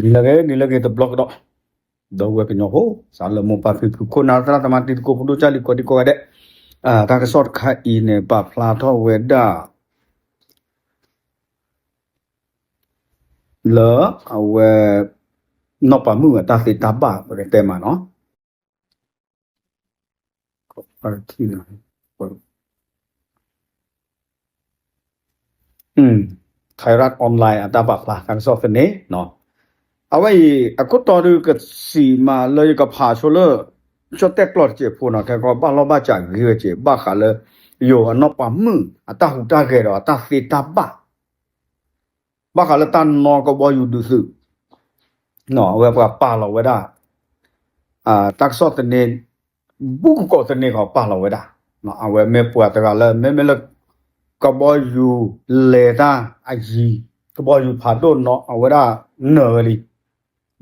နံၤလၢအဂ့ၤ နံၤလၢအဂ့ၤတဘျီကဒီး, ဒီပုၢ်ဝဲၢ်ကညီဖိ စးလၢမိၢ်ပၢ်ဖံဖု ခိၣ်နၢ်သရၣ်သမါ တံၤသကိးဖိဒိၣ်ကၢ်လံၤ ကိးဒံကိးဂၤဒဲး, တၢ်ကစီၣ်တခါအံၤန့ၣ် ပာ်ဖျါထီၣ်ဝဲဒၣ် လၢအဝဲ နီၢ်ပၤမုၣ်အတၢ်သ့တၢ်ဘၣ် ပကတဲမးနီၤ. ထံရတ် online အတၢ်ပာ်ဖျါ တၢ်ကစီၣ်သန့, အဝဲအံၤ အခိၣ်တီဒုးကစံးမးလၢယကဖးဆိလၢ ကၠီၣ်တဲၣ်ကျီၢ်တစဲးဖိနီၤ ခဲကီဘၣ်လီၢ်ဘၣ်စးဂ့ၤဝဲက့ၤ ဘၣ်ဃးလၢ ယိၤအနီၢ်ပၤမုၣ်အတၢ်ဟူးတၢ်ဂဲၤဒီးအတၢ်သ့တၢ်ဘၣ် ဘၣ်ဃးလၢတၢ်နီၢ်ကဘီယူၤဒုးသုး, အဝဲပှၤပာ်လီၤဝဲဒၣ် တၢ်ကစီၣ်သန့ ဘူးကကိးသန့ခီပာ်လီၤဝဲဒၣ်, အဝဲမ့ၢ်ပှၤတဂၤလၢ မ့မ့ၢ်လၢ ကဘီယူၤလဲၤတၢ်အယံၤ, ကဘီယူၤဖးဒိၣ်နီၢ် အဝဲဒၣ်နၢၤဝဲလံ,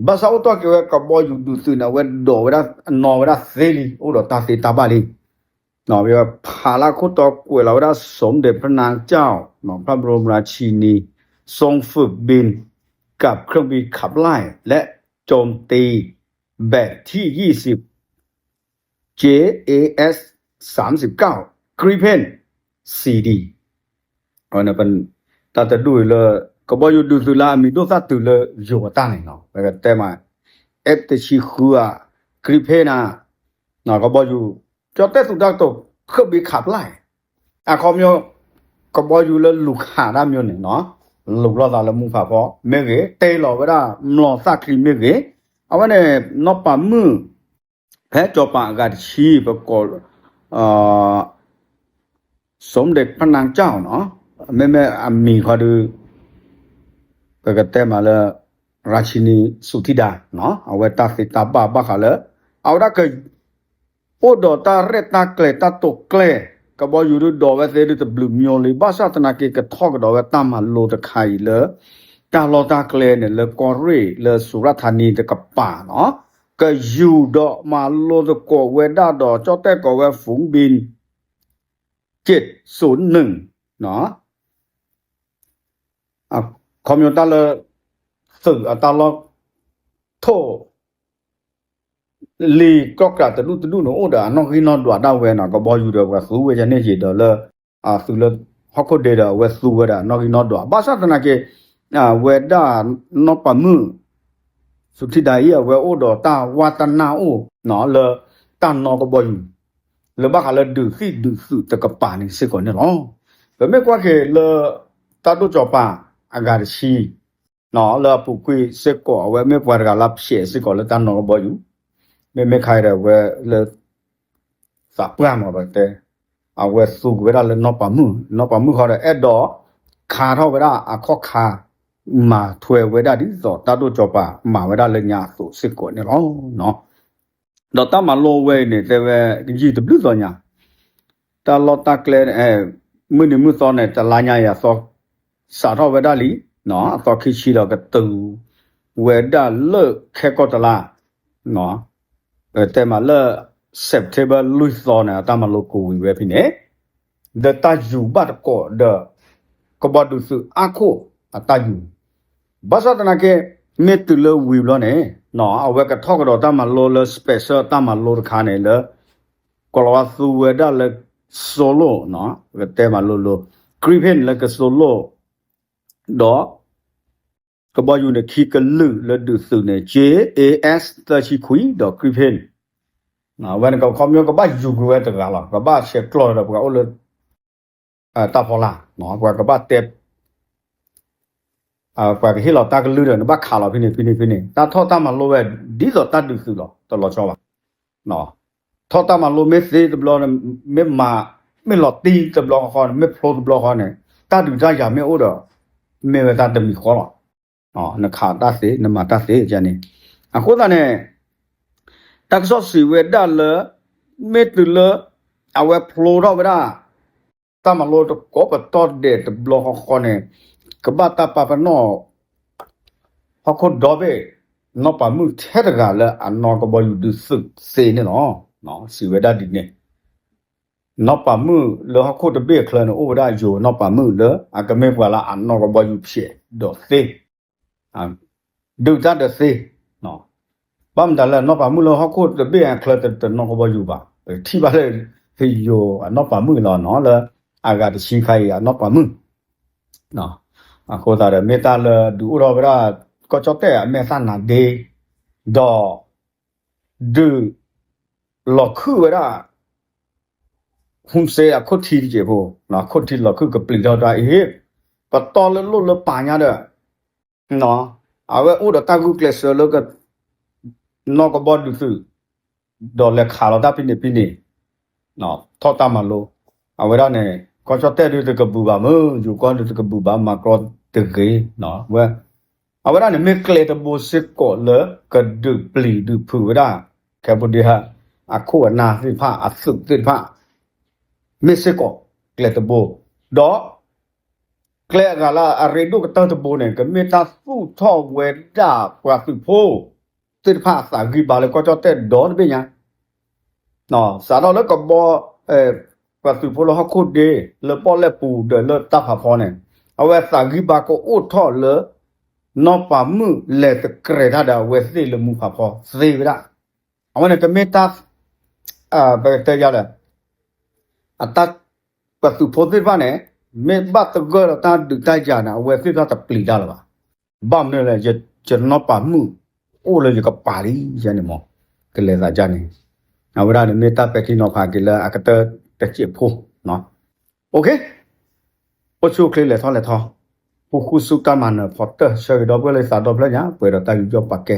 ဘၣ်ဆၣ်အိၣ်တ့ၢ်က့ၤဝဲကဘီယူၤဒုးသုးန့ၣ် အဝဲဒိးဝဲဒၣ်အနီၢ်ဝဲဒၣ်သ့လံ အိၣ်ဒီးတၢ်သ့တၢ်ဘၣ်လံ ဖးလၢခိၣ်တီကွဲးလီၤဝဲဒၣ် สมเด็จพระนางเจ้า พระบรมราชินี ทรงฝึกบินกับเครื่องบินขับไล่ และโจมตีแบบที่ยี่สิบ JAS สามสิบเก้า Gripen CD တၢ်တဒူၣ်အံၤလၢ ကဘီယူၤဒုးသုးလၢအမံၤဒိၣ်သၣ်တုၤလၢ ယိၤအတၢ်န့ၣ်နီၤ ပကတဲမး F တဆံဃု Gripen နၤ ကဘီယူၤ ကၠီၣ်တဲၣ်သူတၢ်ကတိၤ ခၢၣ်ဘံခးပျၢ် အခီပညီ ကဘီယူၤလၢလူၤခးတၢ်မ့ၢ်န့ၣ်နီၤ လူၤလိာ်သးလၢမူဖးဖီမ့ၢ်ဂ့ၤ တ့လီၤဝဲဒၣ်မျိာ်သၣ်ချံမ့ၢ်ဂ့ၤ အဝဲန့ၣ် နီၢ်ပၤမုၣ် ဖဲစီၤပၤအဂၤတဆံ ပကိး สมเด็จพระนางเจ้า နီၤ မ့မ့ၢ်အမံၤခီဒုး ပကတဲမးလၢ ราชินีสุธิดา နီၤ အဝဲတၢ်သ့တၢ်ဘၣ်ဘၣ်ဃးလၢ အဝဲဒၣ်က အိၣ်ဒီးတၢ်ရဲၣ်တၢ်ကျဲၤတၢ်တိာ်ကျဲၤ ကဘီယူၤဒုးဒိးဝဲသ့ဒုးတဘျုးမျိၤလံ ဘၣ်ဆၣ်သနာ်က့ကထီၣ်ကဒီးဝဲတၢ်မၤလိတခါအံၤလၢ တၢ်လီၢ်တၢ်ကျဲန့ၣ်လၢကီၢ်ရ့ၣ်လၢစူၤရၣ်ထါနံတကပၤနီၤ ကယူၤဒီးမၤလိသကိးဝဲဒၣ်ဒီး ကၠီၣ်တဲၣ်ကိးဝဲ ฝูงบิน เจ็ดศูนย์หนึ่ง နီၤ ခီပညီတၢ်လၢ သုးအတၢ်လီၢ် ထိၣ် လံာ်ကီၢ်ကြးတဒူၣ်တဒူၣ်န့ၣ် အိၣ်ဒီးအနီၣ်ဂံၢ်နီၣ်ဒွးဒၣ်ဝဲနီၤ ကဘီယူၤဒီးပှၤသူဝဲယန့ၢ်ယံာ်ဒီးလၢ သုးလၢဟီၣ်ခိၣ်ဒ့ဒီးအဝဲသူဝဲဒၣ်နီၣ်ဂံၢ်နီၣ်ဒွး ဘၣ်ဆၣ်သနာ်က့ ဝဲဒၣ်နီၢ်ပၤမုၣ် သုးထံဒါအံၤ အဝဲအိၣ်ဒီးတၢ်ဝါတနၢ်အိၣ် လၢတၢ်နီၢ်ကဘီယူၤ လၢဘၣ်ဃးလၢဒုးသံၣ်ဒုးသုးတကပၤန့ၣ်စ့ၢ်ကီးန့ၣ်လီၤ. ပမ့ၢ်ကွၢ်က့ၤလၢ တၢ်ဒိၣ်စီၤပၤအဂၤတဆံ လၢအပူၤကွံာ်စ့ၢ်ကီး အဝဲမ့ၢ်ပှၤတဂၤလၢဖျဲးစ့ၢ်ကီးလၢတၢ်နီၢ်ကဘီယူၤ မ့မ့ၢ်ခါအံၤဒီးအဝဲလၢ သးပှၢ်မးပတဲ အဝဲသူက့ၤဝဲဒၣ်လၢနီၢ်ပၤမုၣ် နီၢ်ပၤမုၣ်ဃီဒီးအဲၣ်ဒိး ခါထီၣ်ဝဲဒၣ်အခီၣ်ခါ မၤထွဲဝဲဒၣ်ဒ်သိးတၢ်ဒိၣ်စီၤပၤမၤဝဲဒၣ်လၢညါအသိးစ့ၢ်ကီးန့ၣ်လီၤ. ဒီးတၢ်မၤလိဝဲအံၤန့ၣ် တဲဝဲ ယံာ်တဘျုးသီညါ တၢ်လီၢ်တၢ်ကျဲ မုၢ်နံၤမုၢ်သီန့ၣ် တလါညါအံၤအသီ စးထီၣ်ဝဲဒၣ်လံ အသီခံဆံဒီးကတုၤဝဲဒၣ်လၢခဲကိာ်တလါ ပတဲမးလၢ September လွံၢ်သီန့ၣ် အတၢ်မၤလိကဝံၤဝဲဖဲန့ၣ် ဒီးတၢ်ယူၤဘၣ်တကိးဒီး ကဘီဒုးသုးအါခိၣ်အတၢ်ယူၤ ဘၣ်ဆၣ်သနာ်က့ မ့ၢ်တုၤလၢဝံၤဘျီန့ၣ် အဝဲကထီၣ်ကဒီးတၢ်မၤလိလၢ special တၢ်မၤလိတခါန့ၣ်လၢ ကိၤလၤဝါသူဝဲဒၣ်လၢ ကသိလိၣ် ပကတဲမးလိၤလိၤ Gripen လၢကသိလိၣ် ဒီး ကဘီယူၤန့ၣ်ခံကလုာ်လၢဒုးသုးန့ၣ် JAS သၢဆံခွံ ဒီး Gripen ဝဲန့ၣ်ကခီပညီကဘၣ်ယူၤကွံာ်ဝဲတဂၤလီၤ ကဘၣ်ဆဲးကျိးဒီးပှၤအိၣ်လၢ တၢ်ဖီလာ် ပှၤကဘၣ်တဲ ပှၤကဟ့ၣ်လီၤတၢ်ကလုၢ်ဒီး နဘၣ်ခးလီၤဖဲန့ၣ် ဖဲန့ၣ် ဖဲန့ၣ် တၢ်ထီၣ်တၢ်မၤလိဝဲ ဒ်သိးတၢ်ဒုးသုးလီၤ တလီၤဆီဘၣ် ထီၣ်တၢ်မၤလိမ့ၢ်သ့တဘျီ မ့ၢ်မၤ မ့ၢ်လီၤတံၢ်တဘျီဃီ မ့ၢ်ဖျိတဘျီဃီန့ၣ် တၢ်ဒုးတၢ်ယၤမ့ၢ်အိၣ်ဒီး မ့ၢ်ဝဲတၢ်တမံၤဃီလီၤ နခးတၢ်သ့ နမၤတၢ်သ့န့ၣ် အဃိသတးန့ၣ် တၢ်ကစီၣ်စံးဝဲဒၣ်လၢ မ့ၢ်တုၤလၢ အဝဲဖျိထီၣ်ဝဲဒၣ် တၢ်မၤလိတကိးပတီၢ်ဒဲးတဘျီဃီဃီန့ၣ် ကဘၣ်တၢ်ပာ်ပနီၣ် ဟီၣ်ခိၣ်ဒီဘ့ၣ် နီၢ်ပၤမုၣ်ထဲတဂၤလၢအနီၢ်ကဘီယူၤဒုးသုးသ့န့ၣ်လီၤ. စံးဝဲဒၣ်ဒ်န့ၣ် နီၢ်ပၤမုၣ်လၢဟီၣ်ခိၣ်တဘ့ၣ်အချၢန့ၣ် အိၣ်ဝဲဒၣ်ယိၤနီၢ်ပၤမုၣ်လၢအကမ့ၢ်ပှၤလၢအနီၢ်ကဘီယူၤဖျဲးဒီးသ့ ဒုးတၢ်ဒီးသ့, ဘၣ်မတၤလဲၣ် နီၢ်ပၤမုၣ်လၢဟီၣ်ခိၣ်တဘ့ၣ်အချၢတနီၢ်ကဘီယူၤဘၣ်, ပထံၣ်ဘၣ်လၢ ယိၤအနီၢ်ပၤမုၣ်လီၤနီၤ လၢအဂၤတဆံခါအံၤအနီၢ်ပၤမုၣ် အဃိသတးဒီး မ့ၢ်တၢ်လၢဒုးအိၣ်ထီၣ်ဝဲဒၣ် ကီၢ်ကၠီၣ်တဲၣ်အမဲာ်သၣ်နါဒ့, ဒီး ဒုးလီၤခုၣ်ဝဲဒၣ် ဟူစ့အခိၣ်ထံတစဲးဖိ, ခိၣ်ထံလီၤခုၣ်ကပျံၤထီၣ်တၢ်အံၤ, ပတီၢ်လၢလိၣ်လၢပာ်ညါဒီး အဝဲအိၣ်ဒီးတၢ်ဂုာ်ကျဲးစၢးလၢ နီၢ်ကဘီဒုးသုး, ဒီးလဲၤခးလီၤတၢ်ဖဲန့ၣ်ဖဲန့ၣ်, ထီၣ်တၢ်မၤလိ, အဝဲဒၣ်န့ၣ် ကီၢ်ကၠီၣ်တဲၣ်ဒုးတကဘုးဘၣ်မုၢ် ယိၤကီၢ်ဒုးတကဘုးဘၣ် မၤကြီတဂ့ၤ, ဝဲ အဝဲဒၣ်န့ၣ်မ့ၢ်ကျဲတဘိစ့ၢ်ကီးလၢကဒုးပျံၤဒုးဖုးဝဲဒၣ် Cambodia အခိၣ်အနၢ်သ့ၣ်တဖၣ် အသုးသ့ၣ်တဖၣ် မ့ၢ်စ့ၢ်ကီးကျဲတဘိ, ဒီး ကျဲအဂၤလၢအရ့ဒိၣ်ကတၢၢ်တဘိန့ၣ် ကမ့ၢ်တၢ်သူၣ်ထီၣ်ဝဲဒၣ်ပှၤသုးဖိသ့ၣ်တဖၣ်အသးဂံၢ်ဘါလၢကီၢ်ကၠီၣ်တဲၣ်ဒီတဘ့ၣ်ညါ, စးထီၣ်လၢကဘီ ပှၤသုးဖိလၢဟီၣ်ခိၣ်ဒ့ လၢပီၣ်လဲၣ်ပူၤဒီးလၢတၢ်ဖးဖီန့ၣ် အဝဲသးဂံၢ်ဘါကအိၣ်ထီၣ်လၢ နီၢ်ပၤမုၣ်လဲၤတကြဲးတၢ်ဒီးအဝဲသ့ၣ်လၢမူဖးဖီသ့ဝဲဒၣ်, အဝဲန့ၣ်ကမ့ၢ်တၢ် ပကတဲယၤဒီး အတၢ် ပှၤသုးဖိသ့ၣ်တဖၣ်န့ၣ် မ့ၢ်ဘၣ်သဂၢၢ်ဒီးတၢ်ဒုးတၢ်ယၤန့ၣ် အဝဲသ့ၣ်တဖၣ်တပျံၤတၢ်လၢၤဘၣ်. ဘၣ်မနုၤလဲၣ် ယနီၢ်ပၤမုၣ်အိၣ်လၢယကပၤလံယဲန့ၣ်မး, ကလဲၤသးဒ်န့ၣ်, အဝဲဒၣ်န့ၣ်မ့ၢ်တၢ်ပဲာ်ထံနီၤဖးက့ၤလၢအကတၢၢ်တစဲးဖိ, OK, အိၣ်ဆူၣ်အိၣ်ချ့လဲၤထီၣ်လဲၤထီ, ဃူဃူဆူတၢ်မၤနၢၤဖီတၢၢ် ဆၢဂ့ၤဒီပုၢ်ဝဲၢ်လၢသးဒီဖျၢၣ်ညါ ပှဲၤဒီးတၢ်ယူးယီၣ်ပာ်ကဲ